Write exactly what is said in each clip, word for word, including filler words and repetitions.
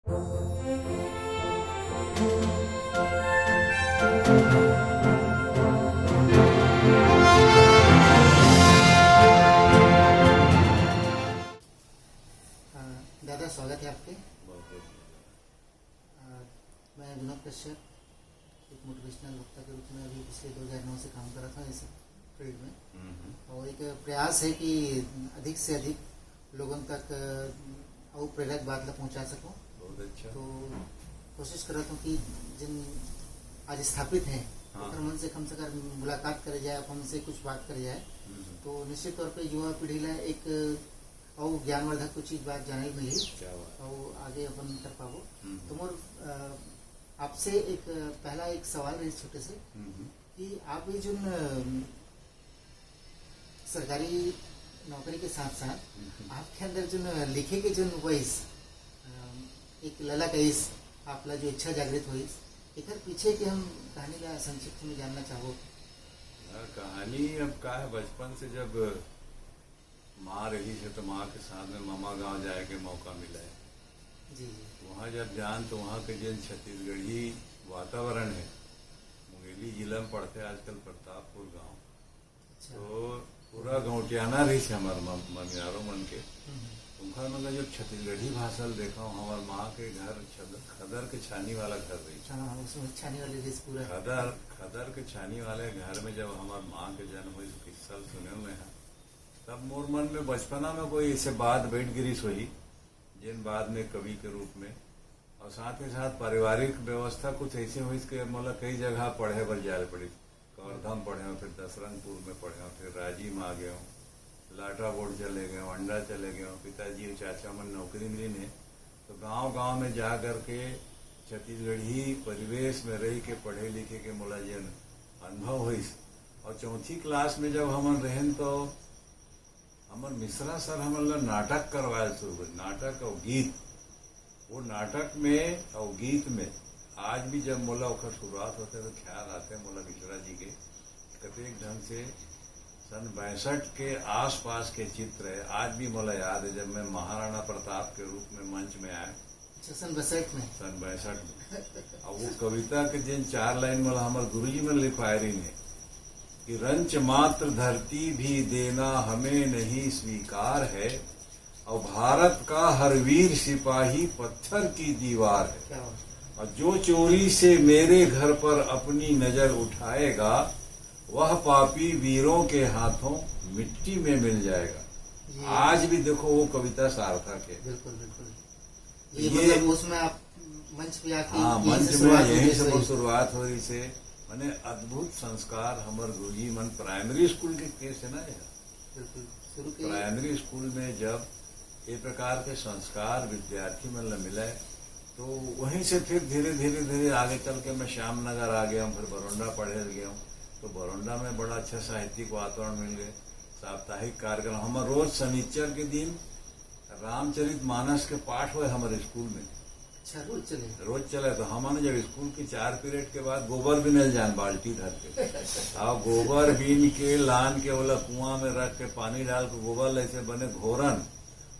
अ, दादा, स्वागत है आपके। बहुत बहुत धन्यवाद। अ, मैं विनोद कश्यप, एक मोटिवेशनल वक्ता के रूप में अभी पिछले दो हज़ार नौ से काम कर रहा था इस फील्ड में। हम्म, हम्म। और एक प्रयास है कि अधिक से अधिक लोगों तक, अ, और प्रेरक बात ला पहुंचा सकूं। बहुत अच्छा। तो कोशिश करता हूं कि जिन आज स्थापित हैं, हाँ। ओकर मन से कम से कम मुलाकात करे जाए, अपन से कुछ बात करे जाए। हम्म, हम्म। तो निश्चित तौर पे युवा पीढ़ी ला एक अउ ज्ञानवर्धक कुछ चीज बात जाने मिली। क्या बात। अउ आगे अपन कर पाबो। हम्म। तो मोर, अ, आपसे एक, अ, पहला एक सवाल रही छोटे से हम्म। कि आप ये जो न, सरकारी नौकरी के साथ साथ हम्म। आपके अंदर जो न लिखे के जो न वॉइस, अ, एक ललक आइस, आपला जो इच्छा जागृत होइस, एकर पीछे के हम कहानी ला संक्षिप्त में जानना चाहबो। यार, कहानी अब का है, बचपन से जब माँ रही है तो माँ के साथ में मामा गांव जाए के मौका मिला है। जी, जी। वहाँ जब जान तो वहाँ के जिन छत्तीसगढ़ी वातावरण है, मुंगेली जिला में पड़ते आजकल प्रतापपुर गांव। अच्छा। तो पूरा गौटियाना रही है हमार मम-, ममियारो मन के। हम्म। उनका मतलब जब छत्तीसगढ़ी भाषा ल देखा, हमार माँ के घर छद-, खदर के छानी वाला घर रही। हाँ, हाँ, उसमें छानी वाली रही पूरा। खदर, खदर के छानी वाले घर में जब हमार माँ के जन्म हुई तो किस्सा ल सुने मैं, हाँ। तब मोर मन में बचपना में कोई ऐसे बात बैठ गिरिस होही, जिन बाद में कवि के रूप में, और साथ ही साथ पारिवारिक व्यवस्था कुछ ऐसे होइस कि मोला कई जगह पढ़े बर जाए ल पड़िस। कवर्धा में पढ़े हूँ, फिर दसरंगपुर में पढ़े हूँ, फिर राजिम आ गए हूँ, लाटा बोर्ड चले गए हूँ, अंडा चले गए हूँ, पिताजी और चाचा मन नौकरी मिली नहीं, तो गांव गांव में जा करके छत्तीसगढ़ी परिवेश में रह के पढ़े लिखे के मोला जेन अनुभव होइस। और चौथी क्लास में जब हमन रहेन तो हमर मिश्रा सर हमन ला नाटक करवाए शुरू करिस, नाटक और गीत। वो नाटक में और गीत में आज भी जब मोला ओकर शुरुआत होते तो ख्याल आते मोला मिश्रा जी के, कतेक ढंग से सन बैसठ के आसपास के चित्र है। आज भी मोला याद है जब मैं महाराणा प्रताप के रूप में मंच में आया। अच्छा, सन बैसठ में। सन बैसठ में। अब वो कविता के जिन चार लाइन मोला हमर गुरुजी मन लिखवाए रहिन है कि रंच मात्र धरती भी देना हमें नहीं स्वीकार है, और भारत का हर वीर सिपाही पत्थर की दीवार है, क्या बात। और जो चोरी से मेरे घर पर अपनी नजर उठाएगा, वह पापी वीरों के हाथों मिट्टी में मिल जाएगा। ये आज भी देखो वो कविता सार्थक है। बिल्कुल, बिल्कुल। ये ये मतलब उसमें आप मंच पे आके हाँ, यहीं से मंच में शुरुआत हो यहीं गई से सही। शुरुआत हो रही से। माने अद्भुत संस्कार हमर गुरुजी मन प्राइमरी स्कूल के केस है ना यार। बिल्कुल, शुरू के प्राइमरी स्कूल में जब ये प्रकार के संस्कार विद्यार्थी मन ल मिले, तो वहीं से फिर धीरे, धीरे, धीरे आगे चल के मैं श्याम नगर आ गया हूँ, फिर बरौंडा पढ़े गया हूँ। तो बरौंडा में बड़ा अच्छा साहित्यिक वातावरण मिल गए, साप्ताहिक कार्यक्रम। हमर रोज शनिचर के दिन रामचरित मानस के पाठ होए हमर स्कूल में। अच्छा, रोज चले? रोज चले। तो हमन जब स्कूल के चार पीरियड के बाद गोबर बीने ल जान बाल्टी धर के, और गोबर बीन के लान के ओला कुआं में रख के पानी डाल के गोबर ल ऐसे बने घोरन,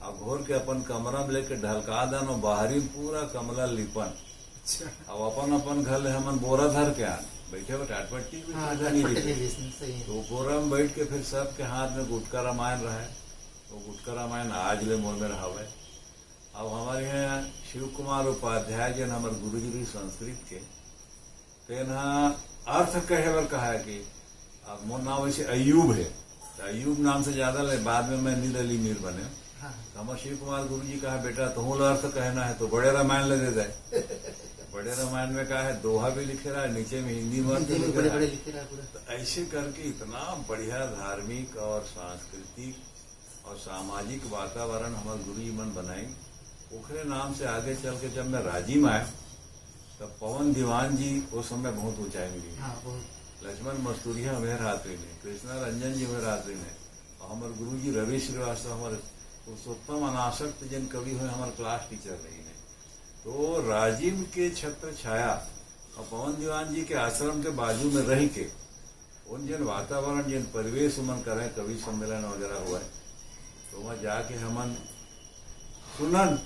और घोर के अपन कमरा में लेके ढलका दन और बाहरी में पूरा कमरा लिपन। अच्छा। अब अपन अपन घर ले हमन बोरा धर के आन, बैठे हुए टाटपट्टी भी हाँ, सुविधा नहीं टाटपट्टी रहती। नहीं रहती, सही है। तो बोरा में बैठ के फिर सबके हाथ में गुटका रामायण रहे। वो गुटका रामायण आज ले मोर में रहावे। अब हमारे यहाँ शिव कुमार उपाध्याय जन हमारे गुरुजी भी संस्कृत के, तेन ह अर्थ कहे बर कहा है कि अब मोर नाम वैसे अयूब है, तो अयूब नाम से ज्यादा ले, बाद में मैं नीर अली मीर बने। हाँ। तो हमारे शिव कुमार गुरुजी कहा, "बेटा, तुहूं ला अर्थ कहना है तो बड़े रामायण ले दे दे।" बड़े रामायण में कहा है, दोहा भी लिखे रहा है, नीचे में हिंदी में अर्थ हिंदी में लिखे बड़े रहा है। बड़े लिखे रहा है पूरा। तो ऐसे करके इतना बढ़िया धार्मिक और सांस्कृतिक और सामाजिक वातावरण हमारे गुरुजी मन बनाइन। ओकरे नाम से आगे चल के जब मैं राजिम आया, तब पवन दीवान जी उस समय बहुत ऊंचाई में गए। हाँ, बहुत। लक्ष्मण मस्तुरिया हमें रात में, कृष्णा रंजन जी हमें रात में, और हमारे गुरुजी रवि श्रीवास्तव, हमारे पुरुषोत्तम अनासक्त जन कवि हुए, हमारे क्लास टीचर रही ने। तो राजिम के छत्र छाया और पवन दीवान जी के आश्रम के बाजू में रह के उन जेन वातावरण, जेन परिवेश उमन करे, कवि सम्मेलन वगैरह हुआ है, तो वहाँ जाके हमन सुनन,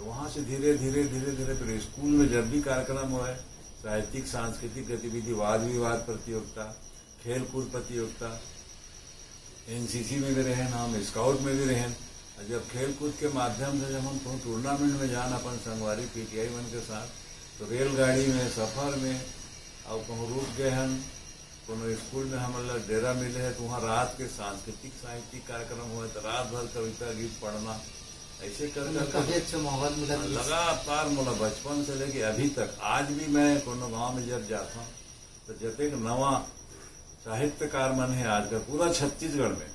वहाँ से धीरे धीरे धीरे धीरे फिर स्कूल में जब भी कार्यक्रम हुआ है, साहित्यिक सांस्कृतिक गतिविधि, वाद विवाद प्रतियोगिता, खेल कूद प्रतियोगिता, एनसीसी में भी रहेन, हम स्काउट में भी रहेन। और जब खेल कूद के माध्यम से जब हम कहूँ टूर्नामेंट में जान अपन संगवारी पीटीआई मन के साथ, तो रेलगाड़ी में, सफर में, और कहूँ रुक गए हन, कोनो स्कूल में हमन ला डेरा मिले है, तो वहाँ रात के सांस्कृतिक साहित्यिक कार्यक्रम हुआ, तो रात भर कविता गीत पढ़ना, ऐसे कर कर काफी अच्छा माहौल मिला था। लगातार मोला बचपन से लेके अभी तक, आज भी मैं कोनो गांव में जब जाता हूँ, तो जतेक नवा साहित्यकार मन है आजकल पूरा छत्तीसगढ़ में,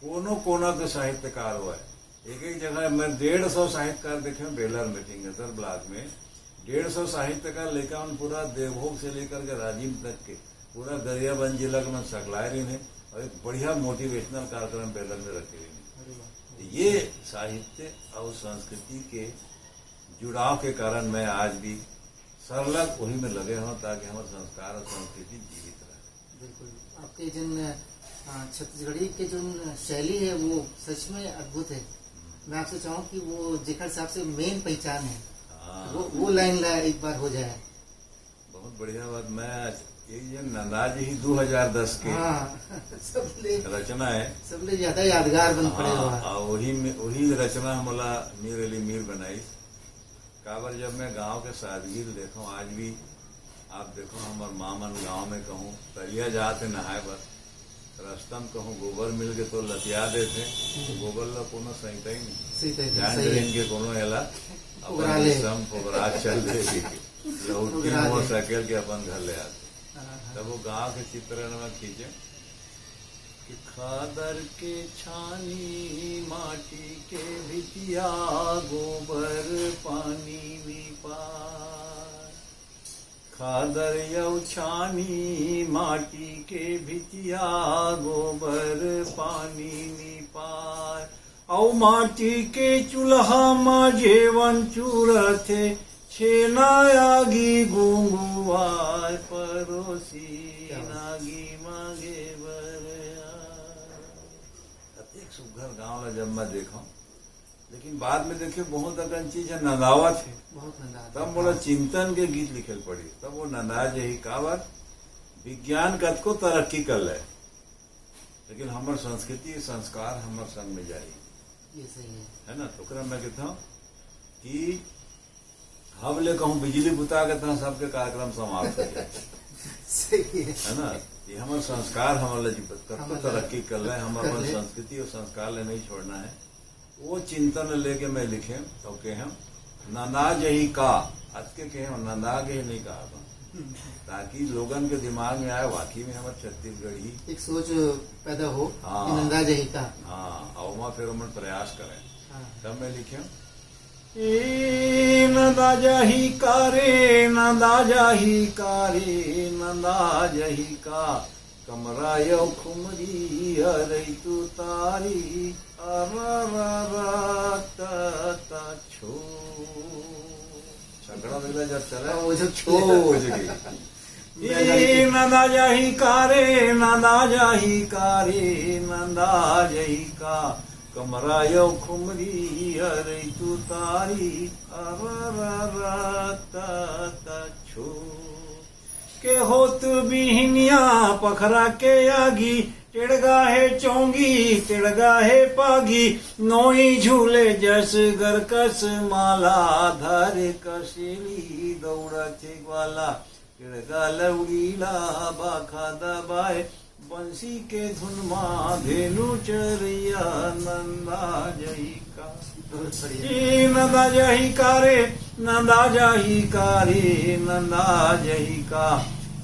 कोनो कोना के साहित्यकार हुआ है। एक एक जगह मैं डेढ़ सौ साहित्यकार देखे हूँ, बेलर में, सिंहेश्वर ब्लॉक में डेढ़ सौ साहित्यकार लेकर, उन पूरा देवभोग से लेकर के राजिम तक के पूरा गरियाबंद जिला के मन सकलाए रहिन है, और एक बढ़िया मोटिवेशनल कार्यक्रम बेलर में रखे रहिन है। अरे वाह। ये साहित्य और संस्कृति के जुड़ाव के कारण मैं आज भी सरलग वही में लगे हूँ, ताकि हमारे संस्कार और संस्कृति जीवित रहे। बिल्कुल। आपके जिन, अ, छत्तीसगढ़ी के जो शैली है, वो सच में अद्भुत है। मैं आपसे चाहूँ कि वो जेकर हिसाब से मेन पहचान है, हाँ। वो वो लाइन ला एक बार हो जाए। बहुत बढ़िया बात। मैं आज ये, ये नंदाज ही दो हज़ार दस के हाँ। सबले रचना है। सबले ज्यादा यादगार बन पड़े हाँ, हुआ। और वही में, वही रचना हमला मीर अली मीर बनाई। काबर जब मैं गांव के सादगी ल देखूं, आज भी आप देखो, हमर माँ मन गांव में कहूँ तरिया जात है नहाए बर, रस्ता में कहूँ गोबर मिल के तो लतिया देथे, तो गोबर ला कोनो सहिता ही नहीं। सही कहे, जान सही है। लेन के कोनो एला ओकरा अपन ले। सम ओकरा चल दे के लौटती ओकरा ले। मोटरसाइकिल के अपन घर ले आते। हाँ, हाँ। तब वो गांव के चित्रण में खींचे कि खादर के छानी माटी के भितिया गोबर पानी निपार। खादर यौ छानी माटी के भितिया गोबर पानी निपार। अउ माटी के चूल्हा म जेवन चूरथे छेना आगी गुंगुवार परोसी क्या बात। नागी मागे बर आय। अतेक सुघर गांव ला जब मैं देखूं, लेकिन बाद में देखिए बहुत अकन चीज है नंदावत है। बहुत नंदा। तब मोला चिंतन के गीत लिखे ल पड़ी, तब वो नंदा जही काबर विज्ञान कतको तरक्की कर ले, लेकिन हमर संस्कृति संस्कार हमर संग में जाही। ये सही है। है ना? तो ओकरा मैं कहता हूँ कि हम ले कहूँ बिजली बुता के तहाँ सबके कार्यक्रम समाप्त हो जाए। सही है। है ना? ये हमर संस्कार हमर ले जीवित, कतको हमर ले तरक्की कर ले, हम कर अपन ले। संस्कृति और संस्कार ले नहीं छोड़ना है। वो चिंतन लेके मैं लिखे, तो के हम नंदा जही का, आज के के हम नंदा के नहीं कहा था, ताकि लोगन के दिमाग में आए, वाकई में हमर छत्तीसगढ़ी। एक सोच पैदा हो हाँ। कि नंदा जही का। हाँ, और वहाँ फिर हम प्रयास करें। हाँ। तब मैं लिखे, ए नंदा जही का रे, नंदा जही का रे, नंदा जही का, कमरा यौ खुमरी अरई तू तारी, अरा रा रा ता ता छो। छकड़ा बजला जब चला, हाँ, वो जब छो हो जाएगी। ए नंदा जही का रे, नंदा जही का रे, नंदा जही का, कमरा यौ खुमरी अरई तू तारी, अरा रा रा ता ता छो। के होत बिहनिया पखरा के आगी, टेड़गा हे चोंगी, टेड़गा हे पागी, नोई झूले जस गरकस माला, धर कसेली दौड़त हे ग्वाला, टेड़गा लौड़ी ला बाखा दबाए, बंसी के धुन मा धेनु चरैया नंदा जही का। बहुत बढ़िया। ए नंदा जही का रे, नंदा जही का रे, नंदा जही का,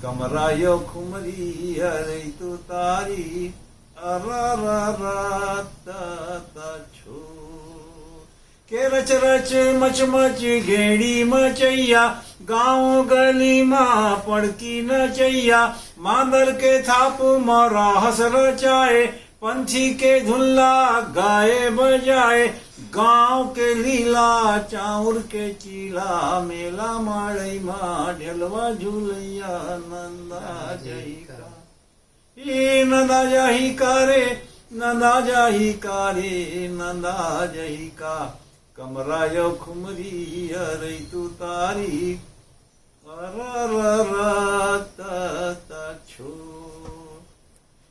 कमरा यौ खुमरी अरई तू तारी, अरा रा रा ता ता छो। के रच रच मच मच गेड़ी मचैया, गांव गली मा पड़की नचैया, मांदर के थाप मा राहस रचाए, पंथी के धुन ला गाए बजाए, गांव के लीला चाउर के चीला, मेला माड़ई मा ढेलवा झूलैया नंदा जही का। ए नंदा जही का रे, नंदा जही का रे, नंदा जही का, कमरा यो खुमरी अरई तू तारी, अरा रा रा ता ता छो।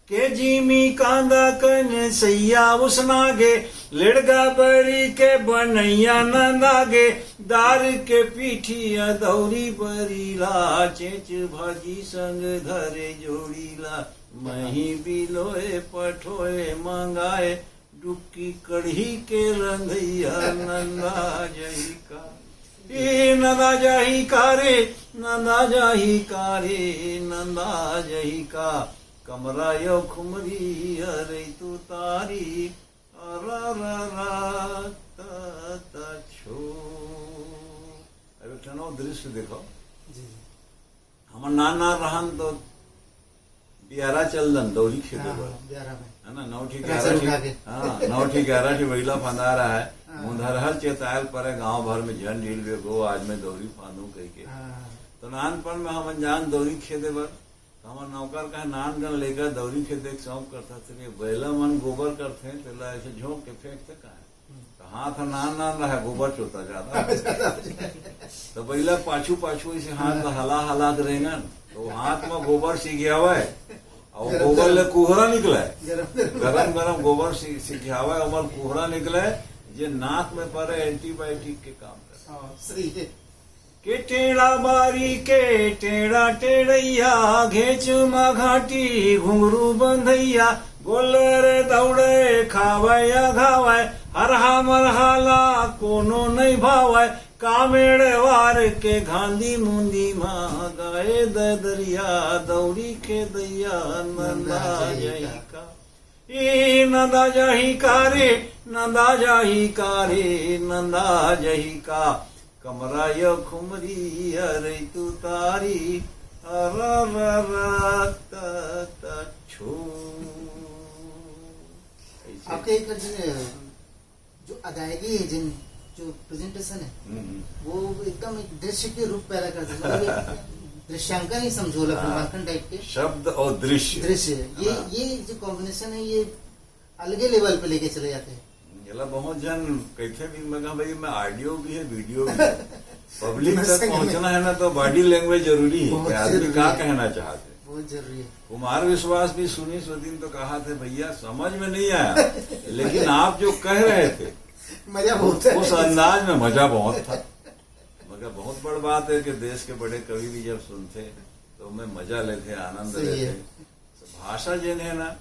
के जीमी कांदा कन सैया उसना गे, लेड़गा बरी के बनैया नंदा गे, दार के पीठिया दौरी बरी ला, चेंच भाजी संग धरे जोड़ी ला, मही बिलोय पठोय मंगाय, डुबकी कढ़ी के रंधैया नंदा जही का। ए नंदा जही का रे, नंदा जही का रे, नंदा जही का। कमरा यो खुमरी अरई तू तारी, अरा रा रा ता ता छो। अब एक ठन और दृश्य देखो। जी, जी। हमर नान नान रहन तो बियारा चल दन दौरी खेदे हाँ, बर। हाँ, बियारा में। है ना, नौ ठी राशन ग्यारह ठी, उठा के। हाँ, नौ ठी ग्यारह ठी बइला फंदा रहा है। हाँ। मुंधरहर चेतायल परे गांव भर में झन ढील बे गो, आज मैं दौरी फांदू कह के। हाँ। तो नानपन में हमन जान दौरी खेदे बर, तो हमर नौकर कहे नान गन लेकर दौरी खेदे के शौक करता थे, बइला मन गोबर करथे, तेला ऐसे झोंक के फेंकथे कहे। तो हाथ ह नान नान रहा, गोबर चोता ज्यादा। तो बइला पाछू पाछू ऐसे हाथ ला हला हला के रेंगन, तो हाथ में गोबर सिगियावय, और गरम गोबर ले गरम। कुहरा निकले। गरम गरम। गरम गरम गोबर सि-, सिगियावय, ओमल कुहरा निकले, जे नाक में परे एंटीबायोटिक के काम करे। हाँ, सही है। के टेढ़ा बारी के टेढ़ा टेढ़ैया, घेंच म घाटी घुंघरू बंधैया, गोलर दौड़े खावय अघावय, हरहा मरहा ला कोनो नइ भावय, कामेड़ वार के घांदी मुंदी म गाय ददरिया, दौड़ी के दैया नंदा नंदा जही जही का। का। ए नंदा जही का रे, नंदा जही का रे, नंदा जही का। कमरा यो खुमरी अरई तू तारी, अरा रा रा ता ता छो। ऐसे। आपके एक जो, जो अदायगी है, जिन, जो प्रेजेंटेशन है, हम्म, हम्म। वो एकदम एक दृश्य के रूप पैदा कर देता है। मतलब एक दृश्यांकन ही समझो ला, हाँ। फिल्मांकन टाइप के। शब्द और दृश्य। दृश्य। ये, हाँ। ये जो कॉम्बिनेशन है, ये अलगे लेवल पे लेके चले जाते हैं। एला बहुत झन कहिथे भी, मैं कहा, "भाई, मैं ऑडियो भी है, वीडियो भी है।" पब्लिक मैं तक सही में। पहुंचना है ना, तो बॉडी लैंग्वेज जरूरी है बहुत कि आदमी जरूरी का है। कहना चाहते हैं। बहुत जरूरी है। कुमार विश्वास भी सुनी सो दिन तो कहा थे, "भैया, समझ में नहीं आया, लेकिन आप जो कह रहे थे, मजा बहुत है। उस अंदाज में मजा बहुत था।" मगर बहुत बड़ बात है कि देश के बड़े कवि भी जब सुनते, तो मैं मजा लेते, आनंद सही है। लेते। भाषा जेन है ना,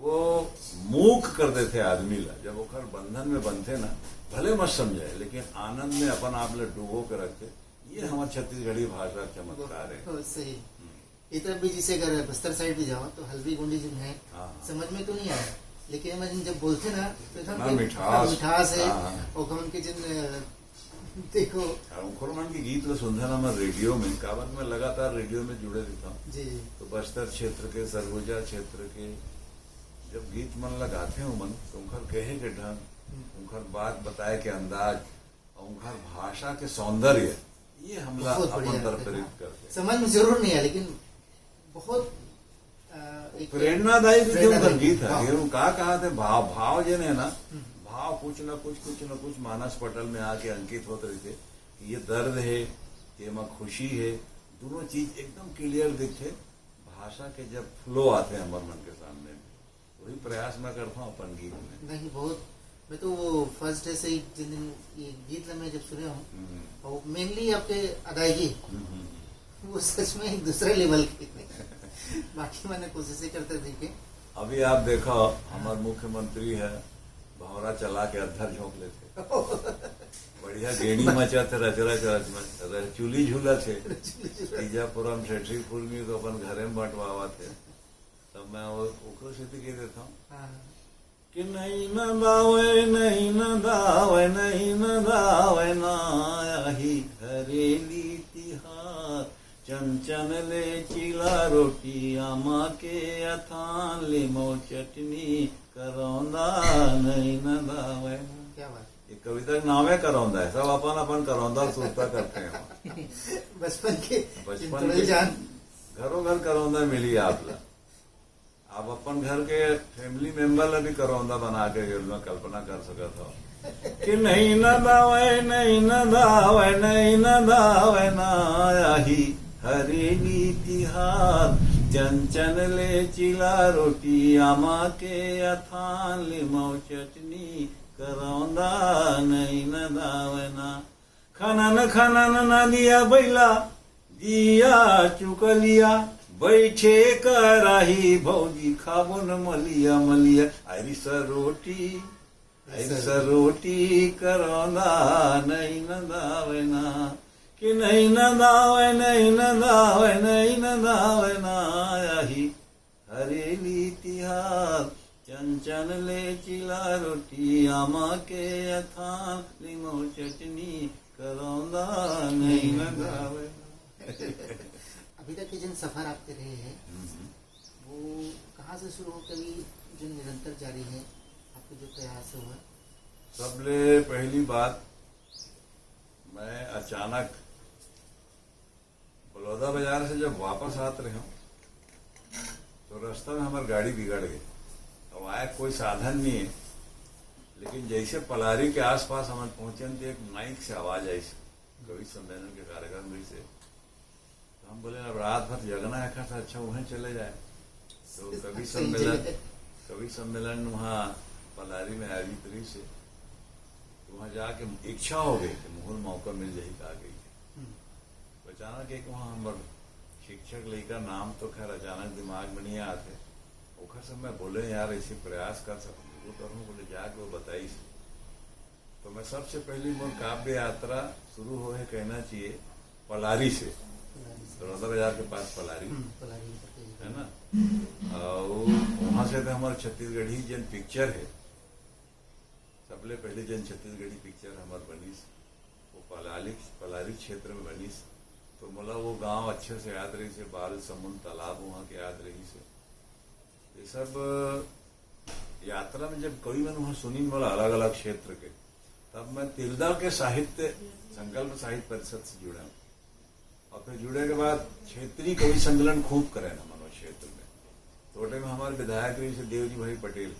वो मूक कर देथे आदमी ला। जब ओकर बंधन में बंधथे ना, भले मत समझे, लेकिन आनंद में अपन आप ला डुबो के रखथे। ये हमर छत्तीसगढ़ी भाषा के चमत्कार है। बहुत सही। हम्म। इधर भी जैसे अगर बस्तर साइड भी जाओ तो हल्बी गोंडी जिन है, हाँ, हाँ। समझ में तो नहीं आया, लेकिन मैं जब बोलथे ना तो एकदम इतना दिल, मिठास। इतना मिठास है। हाँ, हाँ। और उनके जिन, अ, देखो। और उनखर मन के गीत ला सुनथे ना मैं रेडियो में, काबर मैं लगातार रेडियो में जुड़े रहता हूँ। जी, जी। तो बस्तर क्षेत्र के, सरगुजा क्षेत्र के जब गीत मन ला गाथे हो मन, तो उनखर कहे के ढंग, हम्म। उनखर बात बताए के अंदाज, और उनखर भाषा के सौंदर्य, ये हमला बहुत बढ़िया अपन तरफ लगता है। प्रेरित करथे। समझ में जरूर नहीं आया, लेकिन बहुत, अ, एक प्रेरणादायी भी प्रेरणादायी। उनकर गीत है। हाँ। ये का कहा थे, भाव, भाव जेन है ना, हम्म। भाव कुछ ना कुछ, कुछ ना कुछ मानस पटल में आके अंकित होत रहिथे। ये दर्द है, ये मा खुशी है, दोनों चीज एकदम क्लियर दिखथे। भाषा के जब फ्लो आथे हमर मन के सामने, वही प्रयास मैं करता हूँ अपन गीत में। नहीं, बहुत, मैं तो वो फर्स्ट डे से ही जिन दिन ये गीत ला मैं जब सुने हूँ, हम्म। और मेनली आपके अदायगी, हम्म, हम्म, हम्म। वो सच में एक दूसरे लेवल की। बाकी मैंने कोशिशें करते देखे। अभी आप देखो, हमार मुख्यमंत्री है, भौंरा चला के अद्धर झोंक लेथे। बढ़िया गेड़ी मचा थे, रच रच रच मच, रच-, चुली झूला थे। चुली झूला। तीजा पुरम ठेठरी पुरमी तो अपन घरे में बंटवावा थे। तब मैं वो, ओकरो सेती कह देता हूँ हाँ। कि नहीं नंदावय, नहीं नंदावय, नहीं नंदावय ना, आही घरेली तिहार। चन चन ले चीला रोटी, आमा के अथान, लिमो चटनी, करौंदा नहीं नंदावय ना। क्या बात। ये कविता के नाम है करौंदा है, सब अपन अपन करौंदा सुरता करते हैं। बचपन के बचपन जिन के जान। घरों घर करौंदा मिली आप ला। आप अपन घर के फैमिली मेंबर ला भी करौंदा बना के जेल में कल्पना कर सकत हो। कि नहीं नंदावय, नहीं नंदावय, नहीं नंदावय ना, आही हरेली तिहार। चंचन ले चिला रोटी, आमा के अथान, लिमौ चटनी करौंदा, नहीं नंदावय ना। खनन खनन नदिया बइला, दिया चुकलिया, बैठे कराही भौजी, खाबो न मलिया मलिया। अरिसा रोटी, अरिसा रोटी करौंदा, नहीं नंदावय ना, कि नहीं नंदावय, नहीं नंदावय, नहीं नंदावय ना, आही हरेली तिहार। चंचन ले चिला रोटी, आमा के अथान, लिमौ चटनी करौंदा, नहीं नंदावय ना। अभी तक के जिन सफर आपके रहे हैं, हम्म। वो कहाँ से शुरू होकर अभी जो निरंतर जारी है, आपके जो प्रयास हुआ? सबले पहली बात, मैं अचानक बलौदा बाजार से जब वापस आत रहे हूँ, तो रास्ता में हमार गाड़ी बिगड़ गई। अब आए कोई साधन नहीं है, लेकिन जैसे पलारी के आसपास हम पहुंचे, तो एक माइक से आवाज आई, कवि सम्मेलन के कार्यक्रम रहिसे। तो हम बोले, अब रात भर जगना है, अच्छा वहीं चले जाए। तो कवि सम्मेलन, कवि सम्मेलन वहाँ पलारी में आयोजित रहिसे। तो वहाँ जाके इच्छा हो गई कि मुहुर मौका मिल जाही, का गई। हम्म। अचानक एक वहाँ हमर शिक्षक लइका, नाम तो खैर अचानक दिमाग में नहीं आत है, ओखर से मैं बोले, यार, ऐसे प्रयास कर सकते, वो करूँ, बोले, जाके वो बताइस। तो मैं सबसे पहली मोर काव्य यात्रा शुरू होहे, कहना चाहिए, पलारी से। बलौदा बाजार के पास पलारी, हम्म, पलारी करके। है ना? और वहाँ से तो हमारे छत्तीसगढ़ी जन पिक्चर है, सबले पहले जन छत्तीसगढ़ी पिक्चर हमार बनिस, वो पलारी, पलारी क्षेत्र में बनिस। तो मोला वो गांव अच्छे से याद रहिसे, बाल समुंद तालाब वहाँ के याद रहिसे। ये सब यात्रा में जब कवि मन वहाँ सुनिन, मोला अलग-अलग क्षेत्र के, तब मैं तिल्दा के साहित्य, संकल्प साहित्य परिषद से जुड़ा हूँ। और फिर जुड़े के बाद क्षेत्रीय कवि संकलन खूब करे ना मनोज क्षेत्र में। तो वो टाइम हमारे विधायक रहिसे देवजी भाई पटेल।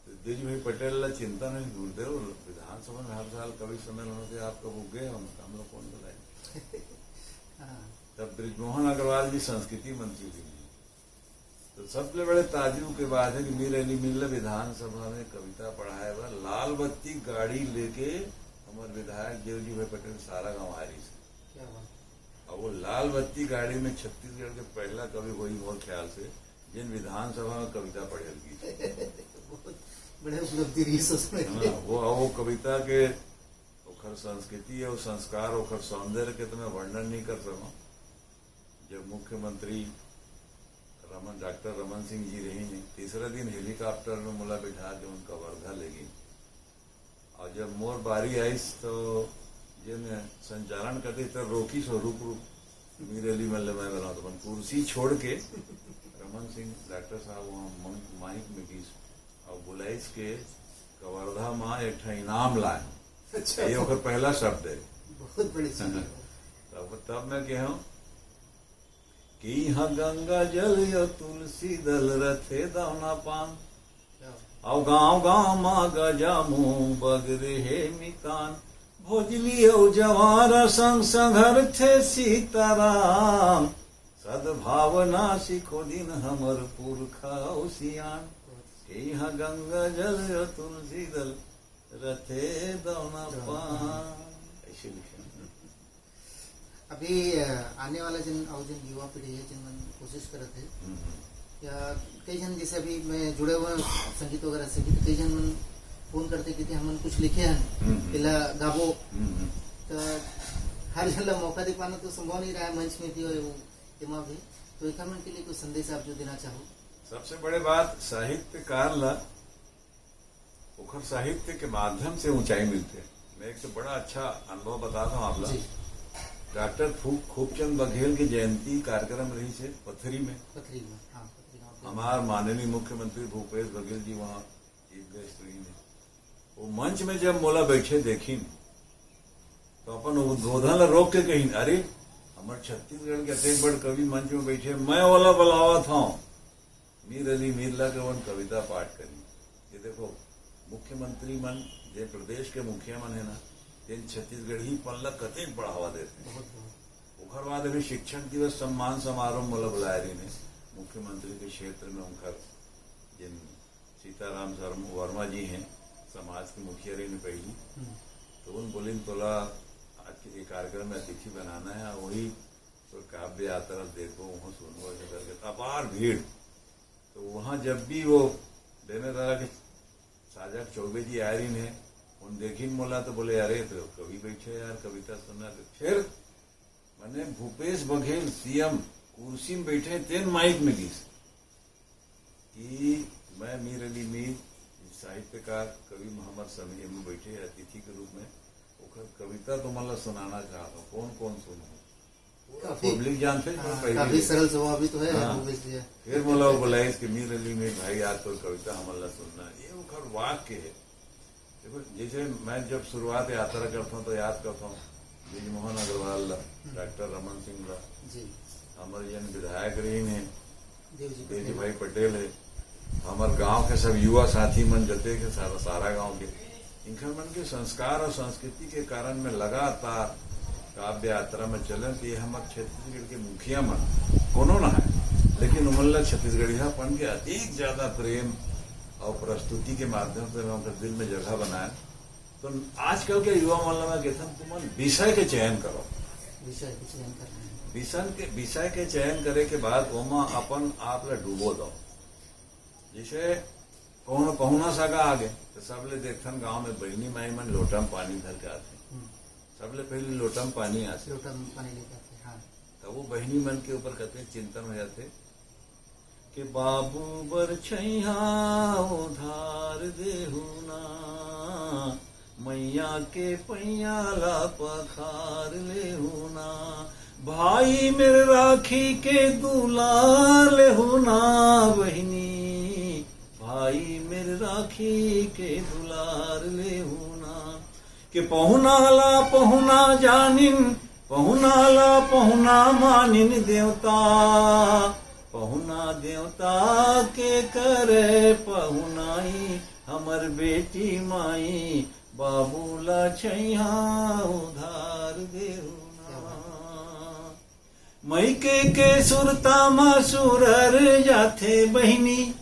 तो देवजी भाई पटेल ला चिंता नहीं, गुरुदेव, विधानसभा में हर साल कवि सम्मेलन होते, आप कब गए हो? हम लोग कौन बुलाए? हाँ। तब बृजमोहन अग्रवाल जी संस्कृति मंत्री थे। तो सबले बड़े ताजुब के बात है कि मीर अली मीर ल विधानसभा में कविता पढ़ाए बर लाल बत्ती गाड़ी लेके हमारे विधायक देवजी भाई पटेल सारा गांव आ रहिसे। क्या बात। और वो लाल बत्ती गाड़ी में छत्तीसगढ़ के पहला कवि होही मोर ख्याल से, जिन विधानसभा में कविता पढ़े लगी। बहुत बड़े उपलब्धि रहिस उसमें। हाँ, वो, वो कविता के ओखर संस्कृति और संस्कार, ओखर सौंदर्य के तो मैं वर्णन नहीं कर सकूं। जब मुख्यमंत्री रमन, डॉक्टर रमन सिंह जी रहिन, तीसरा दिन हेलीकॉप्टर में मोला बिठा के उनका वर्धा ले गई। और जब मोर बारी आइस तो जिन संचालन करते तो रोकिस हो, रुक रुक, मीर अली मल्ल मैं बोला तो अपन कुर्सी छोड़ के रमन सिंह डॉक्टर साहब वहाँ मन-, माइक में गीस और बुलाइस के, कवर्धा माँ एक ठा इनाम लाए। अच्छा। ये ओकर पहला शब्द है। बहुत बड़ी चीज है। तब, तब मैं कहा हूँ कि यहाँ गंगा जल या तुलसी दल रथे दाना पान। क्या? अउ गांव गांव मा गजा मुंह बगरे हे मितान। भोजली अउ जवारा संग संघरथे सीताराम। सद्भावना सिखो दिन हमर पुरखा अउ सियान। के यहाँ गंगा जल या तुलसी दल रथे दाना पान। ऐसे लिखे। अभी, अ, आने वाला जिन, अउ जिन युवा पीढ़ी है, जिन मन कोशिश करत है, हम्म, हम्म। या कई झन, जैसे अभी मैं जुड़े हुए हैं संगीत वगैरह से भी, तो कई झन मन फोन करते कि हमन कुछ लिखे हैं, हम्म, हम्म। एला गाबो। हम्म, हम्म। तो हर झन ला मौका दे पाना तो संभव नहीं रहा है मंच में भी और वो, एमा भी। तो एकर मन के लिए कुछ संदेश आप जो देना चाहो? सबसे बड़े बात, साहित्यकार ला ओखर साहित्य के माध्यम से ऊंचाई मिलथे। मैं एक तो बड़ा अच्छा अनुभव बताता हूँ आप ला। जी। डॉक्टर फू-, खूबचंद बघेल के जयंती कार्यक्रम रहिसे पथरी में। पथरी में, हाँ, पथरी गांव के। हमार माननीय मुख्यमंत्री भूपेश बघेल जी वहाँ चीफ गेस्ट रहिन। वो मंच में जब मोला बैठे देखिन, तो अपन उद्बोधन ला रोक के कहिन, "अरे, हमर छत्तीसगढ़ के अतेक बड़ कवि मंच में बैठे, मैं ओला बुलावत हूँ।" मीर अली मीर ला के ओन कविता पाठ करी। ये देखो, मुख्यमंत्री मन जे प्रदेश के मुखिया मन हे ना, तेन छत्तीसगढ़ीपन ला कतेक बढ़ावा देथे। बहुत, बहुत। ओखर बाद अभी शिक्षक दिवस सम्मान समारोह मोला बुलाए रहिन हे, मुख्यमंत्री के क्षेत्र में उनकर जिन सीताराम शर्म-, वर्मा जी हैं, समाज के मुखिया रहिन हे पहली। हम्म। तो उन बोलिन, "तोला आज के ये कार्यक्रम में अतिथि बनाना है, वही तो काव्य यात्रा देखो, वहाँ सुनो," ऐसे करके तो अपार भीड़। तो वहाँ जब भी वो बेमेतरा के साजन चौबे जी आए रहिन हे, उन देखिन मोला तो बोले, "अरे, तो कवि बैठे यार, कविता सुनना।" तो फिर माने भूपेश बघेल सीएम कुर्सी में बैठे, तेन माइक में गिस कि मैं मीर अली मीर, साहित्यकार, कवि मोहम्मद शमी में बैठे अतिथि के रूप में, ओकर कविता तुमन ला सुनाना चाहत हूँ, कौन कौन सुनहू? पूरा काफी, पब्लिक जानथे, हाँ, पहली काफी बेर। सरल स्वभाव भी तो है, हाँ। भूपेश जी। फिर मोला वो बुलाइस कि मीर अली मीर भाई, आज तो कविता हमन ला सुनना। ये ओकर वाक्य है। देखो, जैसे मैं जब शुरुआत यात्रा करता हूँ तो याद करता हूँ ब्रिजमोहन अग्रवाल ला, हम्म। डॉक्टर रमन सिंह ला, जी। हमर जन विधायक रहिन हे, देव जी देव जी पटेल। भाई पटेल हे, हमर गांव के सब युवा साथी मन जते के सारा, सारा गांव के, इनकर मन के संस्कार और संस्कृति के कारण में लगातार काव्य यात्रा में चलन। तो ये हमर छत्तीसगढ़ के मुखिया मन कोनो ना है, लेकिन उमन ला छत्तीसगढ़ियापन के अधिक ज्यादा प्रेम और प्रस्तुति के माध्यम से मैं उनके दिल में जगह बनाए। तो आजकल के युवा मन ला मैं कहथन, तुमन विषय के चयन करो। विषय के चयन करना है। विषय के, विषय के चयन करे के बाद ओमा अपन आप ला डूबो दो। जैसे कोनो पहुना सगा आगे, तो सबले देखथन गांव में बहिनी माई मन लोटा में पानी धर के आथे। हम्म। सबले पहले लोटा में पानी आथे। लोटा में पानी लेके आथे, हाँ। तब वो बहिनी मन के ऊपर कतेक चिंतन हो जाथे कि बाबू बर छैया उधार देहू ना, मैया के पैया ला पखार लेहू ना, भाई मेर राखी के दुलार लेहू ना, बहिनी, भाई मेर राखी के दुलार लेहू ना। के पहुना ला पहुना जानिन, पहुना ला पहुना मानिन देवता, पहुना देवता के करे पहुनाई, हमर बेटी माई, बाबू ला छैया उधार देहू ना। मइके के सुरता म सुरर जाथे बहिनी,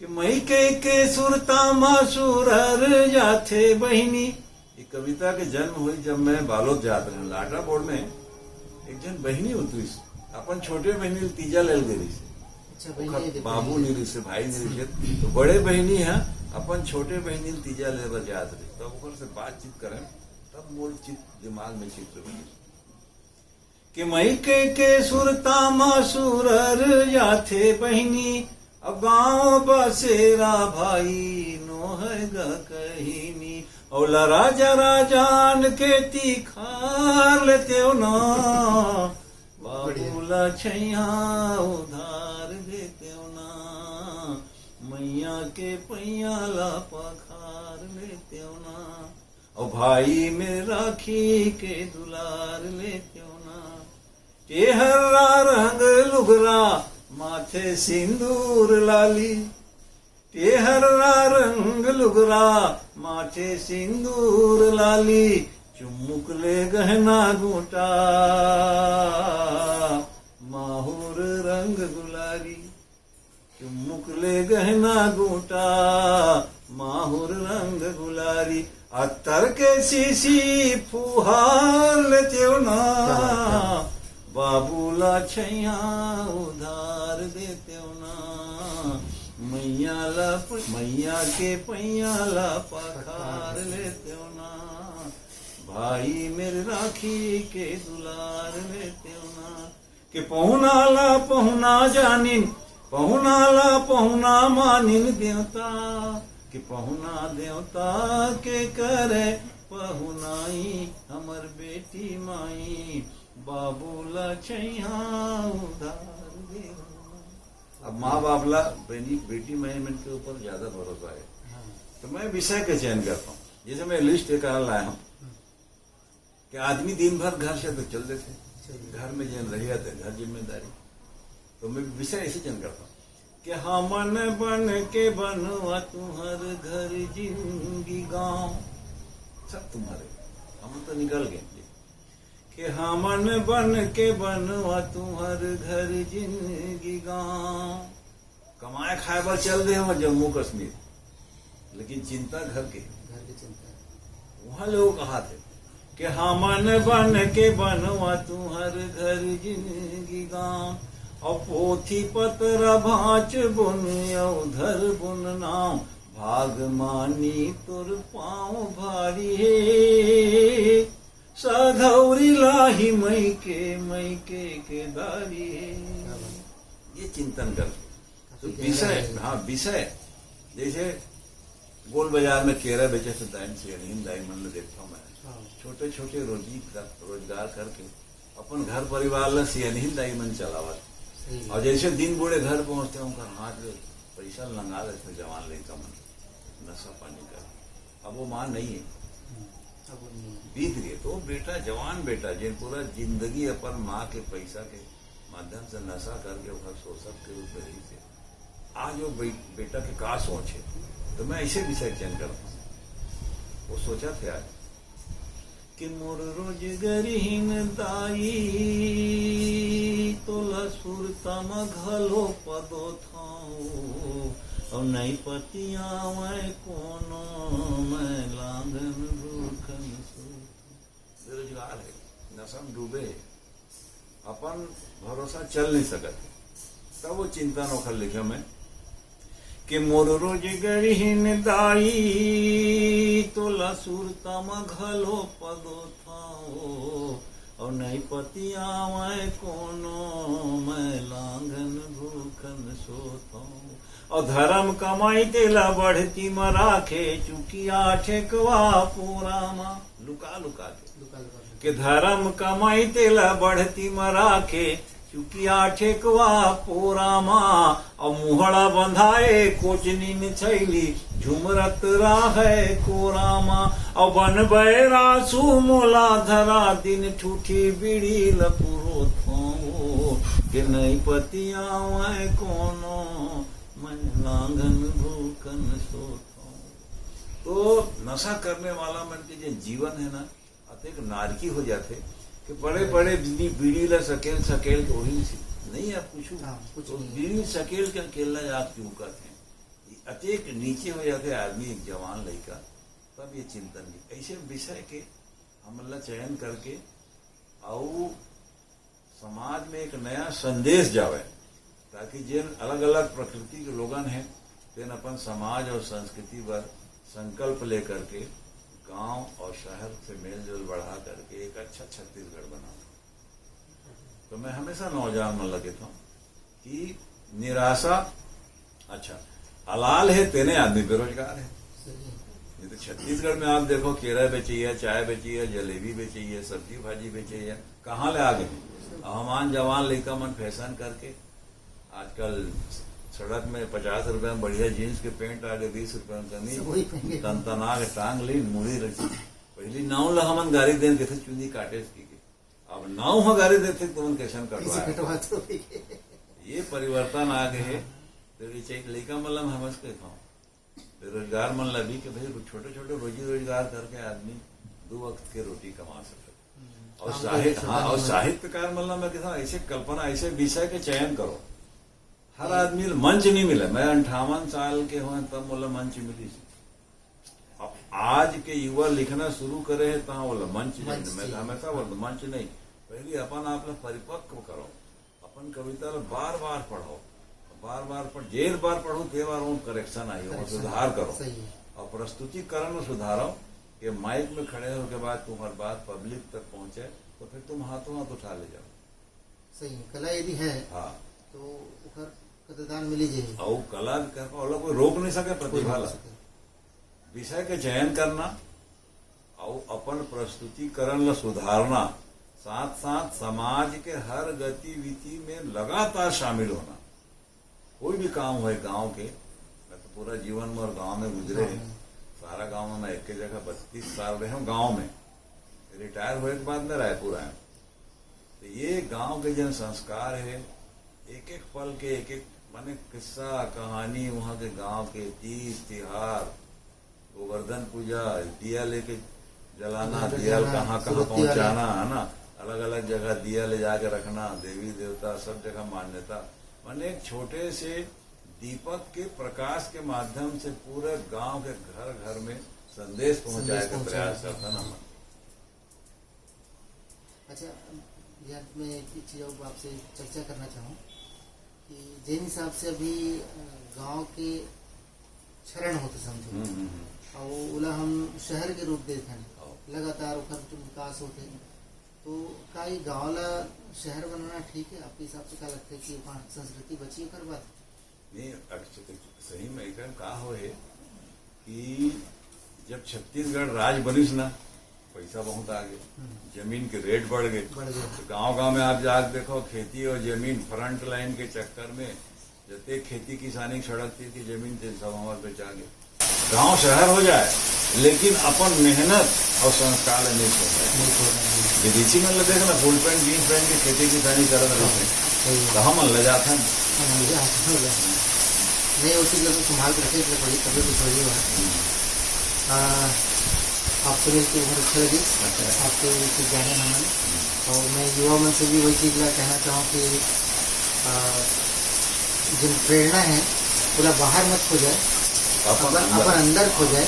कि मइके के सुरता म सुरर जाथे बहिनी। ये कविता के जन्म हुई जब मैं बालोद जात रहें, लाटा बोर्ड में एक जन बहिनी उतरिस, अपन छोटे बहिनी ल तीजा लेल गे रहिस। अच्छा, बहिनी ओखर दे बाबू बहिनी। नहीं रहिस, भाई नहीं रहिस, तो बड़े बहिनी ह अपन छोटे बहिनी ल तीजा ले बर जात रहिस। तब ओकर से बातचीत करें, तब मोर चित, दिमाग में चित्र बनिस। के मइके के सुरता म सुरर जाथे बहिनी, अब गांव बसेरा भाई नोहय ग कहिनी। औ लरा जरा जान के तिखार लेतेव ना, बाबू ला छैया उधार देतेव ना, मैया के पैया ला पखार लेतेव ना। ओ भाई में राखी के दुलार लेतेव ना। टेहर्रा रंग लुगरा, माथे सिंदूर लाली। टेहर्रा रंग लुगरा, माथे सिंदूर लाली। चुम्मुक ले गहना गूंटा, माहुर रंग गुलारी। चुम्मुक ले गहना गूंटा, माहुर रंग गुलारी। अत्तर के सीसी फुहार लेतेव ना, क्या बात है। बाबू ला छैया उधार देतेव ना, मैया ला प-, मैया के पैया ला पखार लेतेव ना, भाई मेर राखी के दुलार लेतेव ना। के पहुना ला पहुना जानिन, पहुना ला पहुना मानिन देवता, के पहुना देवता के करे पहुनाई, हमर बेटी माई, बाबू ला छैया उधार देहू। अब माँ बाप ला बहिनी, बेटी माई मन के ऊपर ज्यादा भरोसा है। हाँ। तो मैं विषय के चयन करता हूँ, जैसे मैं लिस्ट एक लाया हूँ, हम्म। कि आदमी दिन भर घर से तो चल देथे, चल देथे। घर में जेन रहिया ते घर जिम्मेदारी। तो मैं विषय ऐसे चयन करता हूँ कि हमन बन के बनवा तुम्हर घर जिंदगी गांव, सब तुम्हारे, हम तो निकल गए। कि हमन बन के बनवा तुम्हर घर जिंदगी गांव। कमाए खाए बर चल दे हो जम्मू कश्मीर, लेकिन चिंता घर के। घर के चिंता। वहां लोग कहा थे कि हमन बन के बनवा तुम्हर घर जिंदगी गांव, और पोथी पत्र भांच बुन अउ धर बुन नाव, भाग मानी तोर पांव भारी हे, सधौरी लाही मई के, मई के केदारी हे। ये चिंतन कर। तो विषय, हाँ, विषय, जैसे गोल बाजार में केरा बेचे से दाई, सियानहीन दाई मन ल देखता हूँ मैं। हाँ। छोटे छोटे रोजी, रोजगार करके अपन घर परिवार ला सियानहीन दाई मन चलावत। सही। और जैसे दिन बूढ़े घर पहुंचते हैं, उनका हाथ में पैसा लंगा देते हैं जवान लड़का मन, नशा पानी कर। अब वो माँ नहीं है। हम्म, अब वो नहीं है। बीत गए। तो बेटा, जवान बेटा, जिन पूरा जिंदगी अपन माँ के पैसा के माध्यम से नशा करके ओकर शोषक के रूप में रही थे, आज वो बे-, बेटा के का सोच है, तो मैं ऐसे विषय चयन करता हूँ। वो सोचा थे आज कि मोर रोजगरहीन दाई, तोला सुरता म घलो पदो थाओ, अउ नई पतियावय कोनो मैं लांगन भूखन सो। बेरोजगार है, नशा में डूबे है, अपन भरोसा चल नहीं सकत है। तब वो चिंतन ओखर लिखे मैं कि मोर रोजगरहीन दाई, तोला सुरता म घलो पदो थाओ, अउ नई पतियावय कोनो मैं लांगन भूखन सोथों। अउ धरम कमाई तेला बढ़ती म राखे, चुकिया ठेकवा पूरा म लुका लुका के। लुका लुका के। के धरम कमाई तेला बढ़ती म राखे, चुकिया ठेकवा पूरा म। अउ मुहड़ा बंधाए कोचनी म छैली, झुमरत राहय कोरा म। अउ बन बैरासू मोला धरा, दिन ठूठी बीड़ी ल पुरोथों, के नई पतियावय कोनो मैं लांगन भूखन सोथों। तो नशा करने वाला मन के जो जीवन है ना, अतेक नारकी हो जाथे कि बड़े बड़े बीड़ी, बीड़ी ला सकेल सकेल के वही से नहीं आप कुछ। हाँ, कुछ तो नहीं। बीड़ी सकेल के अकेला आप क्यों करते हैं? अतेक नीचे हो जाथे आदमी, एक जवान लड़का, तब ये चिंतन की ऐसे विषय के हमन ला चयन करके अउ समाज में एक नया संदेश जावे, ताकि जेन अलग-अलग प्रकृति के लोगन हैं, तेन अपन समाज और संस्कृति बर संकल्प लेकर के गांव और शहर से मेलजोल बढ़ा करके एक अच्छा छत्तीसगढ़ बनावे। तो मैं हमेशा नौजवान मन ला कहता हूँ कि निराशा, अच्छा, अलाल है तेने आदमी बेरोजगार है। सही। नहीं तो छत्तीसगढ़ में आप देखो, केरा बेचैया, चाय बेचैया, जलेबी बेचैया, सब्जी भाजी बेचैया, कहाँ ले आ गए? अब हमान जवान लइका मन फैशन करके आजकल सड़क में पचास रुपया में बढ़िया जींस के पैंट आ गए, बीस रुपया में कमीज, सब वही पहन के। तन तना के टांग ली, मुड़ी रखी। पहली नाव ला हमन गारी देन के थे चुंदी काटे की के। अब नाव ह गारी देथे तुमन कैसन कैसे कटवा। कटवा तो ये परिवर्तन आ गए। हाँ। तो ये चाहिए लइका मन ला हम समझ के था। बेरोजगार मन ला भी कि भाई छोटे-छोटे रोजी रोजगार करके आदमी दो वक्त के रोटी कमा सकत। हम्म। और काम साहित्य, तो हाँ, और नहीं है। साहित्यकार मन ला मैं कहता हूँ, ऐसे कल्पना, ऐसे विषय के चयन करो। हर हम्म। आदमी ला मंच नहीं मिला। मैं अंठावन साल के हूँ तब मोला मंच मिली। अब आज के युवा लिखना शुरू करे है, तहाँ बोला मंच नहीं। मंच मैं चाहिए। हमेशा बोलता, मंच नहीं, पहले अपन आप ला परिपक्व करो। अपन कविता ला बार बार पढ़ो, बार बार पढ़, जेर बार पढ़ो, ते बार वो करेक्शन आई, वो करेक्शन सुधार आई, करो। सही है। और प्रस्तुतिकरण में सुधारो, कि माइक में खड़े होके बाद तुम्हारी बात पब्लिक तक पहुंचे, तो फिर तुम हाथों हाथ उठा ले जाओ। सही है, कला यदि है, हाँ। तो ओकर कदरदान मिली जाही। और कला कर, ओला कोई रोक नहीं सके कोई प्रतिभा रोक ला। नहीं सके। विषय के चयन करना और अपन प्रस्तुतिकरण ला सुधारना, साथ साथ समाज के हर गतिविधि में लगातार शामिल होना। कोई भी काम होए गांव के, मैं तो पूरा जीवन मोर गांव में गुजरे है। गांव में। सारा गांव में मैं एक ही जगह बत्तीस साल रहे हूँ गांव में। रिटायर होए के बाद मैं रायपुर आया हूँ। तो ये गांव के जन संस्कार है, एक एक पल के, एक एक माने किस्सा कहानी, वहाँ के गांव के तीज तिहार, गोवर्धन पूजा, दिया लेके जलाना, गोवर्धन दिया जलाना, कहाँ कहाँ सुबह तिहार। पहुँचाना, है ना, अलग अलग जगह दिया ले जाके रखना, देवी देवता सब जगह मान्यता। माने एक छोटे से दीपक के प्रकाश के माध्यम से पूरे गांव के घर घर में संदेश पहुंचाए संदेश के पहुंचाए। प्रयास करता ना मन। अच्छा, यार, मैं एक चीज और आपसे चर्चा करना चाहूँ कि जेन हिसाब से अभी, अ, गांव के क्षरण होते समझो, हम्म, हम्म, हम्म। और ओला हम शहर के रूप देख हन, हाँ। लगातार ओकर जो विकास होते, तो का ये गांव ला शहर बनाना ठीक है? आपके हिसाब से क्या लगता है कि वहाँ संस्कृति बची ओकर बाद? नहीं, actually, सही में एकदम का हो है कि जब छत्तीसगढ़ राज बनिस ना, पैसा बहुत आ गए, हम्म। जमीन के रेट बढ़ गए। बढ़ गए। तो गांव गांव में आप जाके देखो, खेती और जमीन, फ्रंट लाइन के चक्कर में जते खेती किसानी के सड़क तीर की जमीन, तेन सब हमारे बेचा गए। गांव शहर हो जाए, लेकिन अपन मेहनत और संस्कार नहीं छोड़ना है। नहीं छोड़ना है। विदेशी मन ल देख ना, फुल पैंट जींस पहन के खेती किसानी करत रहते हैं, सही है। तो हम मन ल जात हैं। हाँ, ये हाथ में हो गया। नहीं, वो चीज़ तो संभाल के रखे, इसलिए बड़ी तबीयत उठ रही है। आ, आपसे मिलके बहुत अच्छा लगी, आपके कुछ जाने ना मन। और मैं युवा मन से भी वही चीज़ ला कहना चाहूँ कि, आ, जिन प्रेरणा है, पूरा बाहर मत खोजे, अपन अपन अंदर। अपन अंदर खोजे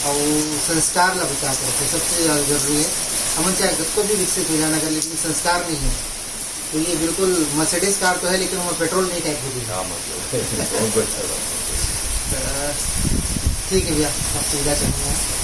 और संस्कार ला बचा के रखे, सबसे ज़्यादा जरूरी है। हमन चाहे कतको भी विकसित हो जाना कर, लेकिन संस्कार नहीं है तो ये बिल्कुल मर्सिडीज कार तो है, लेकिन वो पेट्रोल नहीं टैंक होगी। क्या मतलब? बहुत अच्छा बात। अ, ठीक है भैया, आपसे विदा चाहूँगा।